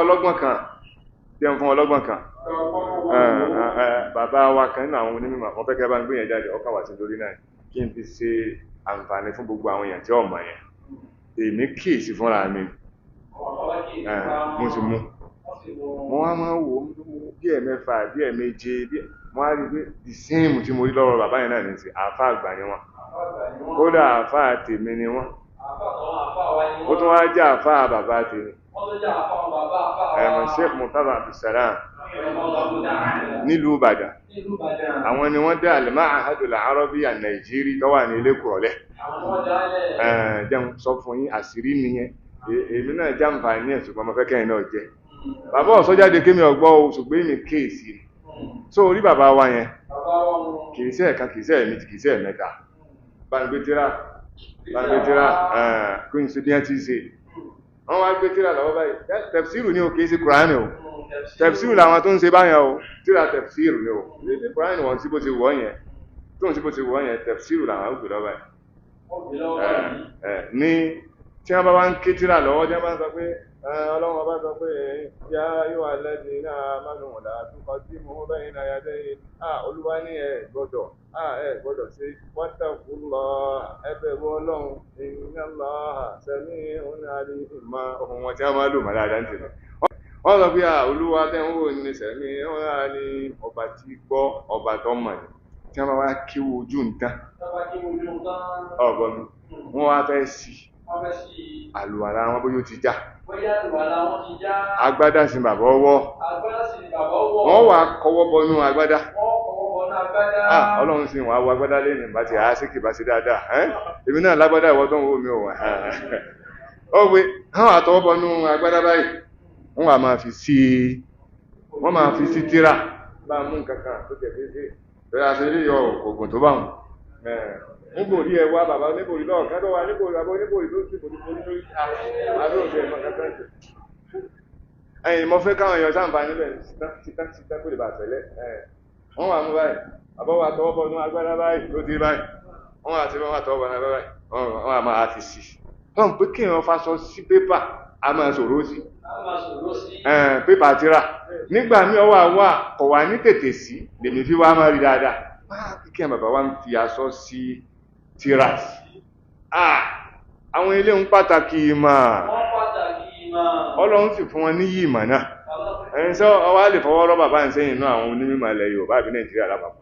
ọlọ́gbọ́n kan, jẹ́ ń fún ọlọ́gbọ́n kan. Bàbá wa kan nínú àwọn onímọ̀, wọ́n fẹ́ kẹ́ bá ń gbé yẹn jáde, ọkàn wà sí lórí náà kí n fi ṣe àǹfààní fún gbogbo àwọn èèyàn tí ó mọ̀ yẹn. Èmi kíyèsí fúnra mi, mo sì mú. Mo wá máa wò ó bí ẹ̀mẹ́fà, bí ẹ̀méje, bí mo wá rí pé the same tí mo rí lọ́wọ́ bàbá yẹn náà ní sí, àáfà àgbà ni wọ́n. Kódà àáfà tèmi ni wọ́n. Ó tún wá jẹ́ àáfà bàbá tèmi. Ẹ̀mọ̀ Sheikh Murtada Abdulsalam nílùú Ìbàdàn. Àwọn ni wọ́n dá Al-Ma'had Al-Arabi An-Naijiri tó wà ní ilé Kùrọ̀lẹ́. Jẹun sọ fún yín, àṣírí nìyẹn. Èmi náà jàǹfààní ẹ̀, ṣùgbọ́n mo fẹ́ kẹ́yìn náà jẹ́. Bàbá ọ̀sọ́ jáde kémi ọgbọ́ o, ṣùgbọ́n èmi kéèsì. So orí bàbá wa yẹn, kìí ṣe ẹ̀kan, kìí ṣe ẹ̀mejì, kìí ṣe ẹ̀mẹ́ta. Bá ń gbé tíra, bá ń gbé tíra, kí n ṣe bí wọ́n ti ṣe. Wọ́n wá gbé tíra lọ́wọ́ báyìí. Tẹ̀fsíìrù ni o, kìí ṣe Kùránì o. Tẹ̀fsíìrù làwọn tó ń ṣe báyẹn o. Tíra tẹ̀fsíìrù ni o. Kùránì wọ́n sí bó ti wọ́ yẹn. Tó ń sí bó ti wọ́ yẹn, tẹ̀fsíìrù làwọn gbé lọ́wọ́ báyìí. Ní tí wọ́n bá wá ń ké tíra lọ́wọ́, tí wọ́n bá ń sọ pé Ọlọ́run ọba sọ pé yá yóò alẹ́dì náà mánu ọ̀dà túnkọ tí mo bẹ́yìn náà yàtọ̀ yìí, Olúwa ní ẹ gbọ́dọ̀, ẹ gbọ́dọ̀ ṣe wọ́tàkù lọ, ẹ bẹ̀rù Ọlọ́run, inna Allaha sami'un alim. Ìmọ̀ ohun wọn tí wọ́n máa lò mọ́ dáadáa ń tẹ̀lé. Wọ́n sọ pé Olúwa tẹ́ ń wò ní sami'un alim, ọba tí gbọ́, ọba tó mọ̀ ní. Tí wọ́n bá wá kí ojú ń tán, ọ̀gbọ́n mi, wọ́n wá fẹ́ sí àlùwàlá wọn bóyá ó ti já. Agbádá sí bàbá ọwọ́. Wọ́n wà kọwọ́ bọnú agbádá. Ọlọ́run sì wọ́n á wọ agbádá lẹ́nu bá ti àá síkì bá sí dáadáa. Èmi náà lágbádá ìwọ tó ń wò mí ò wọ́n. Ó wé, wọ́n wà tọwọ́ bọnú agbádá báyìí. Wọ́n wà máa fi sí, wọ́n máa fi sí tíra. Bá a mú nǹkan kan tó jẹ̀ fífi. Bẹ́ẹ̀ aṣọ ilé yọ ògùn tó bá wọn. Níbòrí ẹ wá bàbá oníbòrí lọ́ọ̀kan tó wà níbòrí bàbá oníbòrí tó sì bòrí borí lórí àbí òṣè ẹ̀mọ́ kankan jù. Ẹ̀yin mo fẹ́ káwọn èèyàn sáǹfà níbẹ̀ títà títà kó lè bà tẹ̀lé. Wọ́n wà mú báyìí, bàbá wa tọwọ́ bọ̀ ní agbára báyìí ló ti báyìí. Wọ́n wà tí wọ́n wà tọwọ́ bọ̀ ní agbára báyìí, wọ́n wà máa fi sí. Wọ́n pé kí èèyàn faṣọ sí pépà, a máa ṣòro sí. Pépà tíra. Nígbà míì ọwọ́ àwa kọ̀ wá ní tètè sí, lèmi fi wá máa rí dáadáa. Kí bàbá wa ń fi aṣọ sí tíras. Àwọn ilé ń pàtàkì ìmọ̀. Ọlọ́run sì fún wọn ní ìmọ̀ náà. Ẹni sọ ọwá lè fọwọ́ rọ́ bàbá ń sẹ́yìn inú àwọn onímọ̀ ilẹ̀ Yorùbá àbí Nàìjíríà lápapọ̀.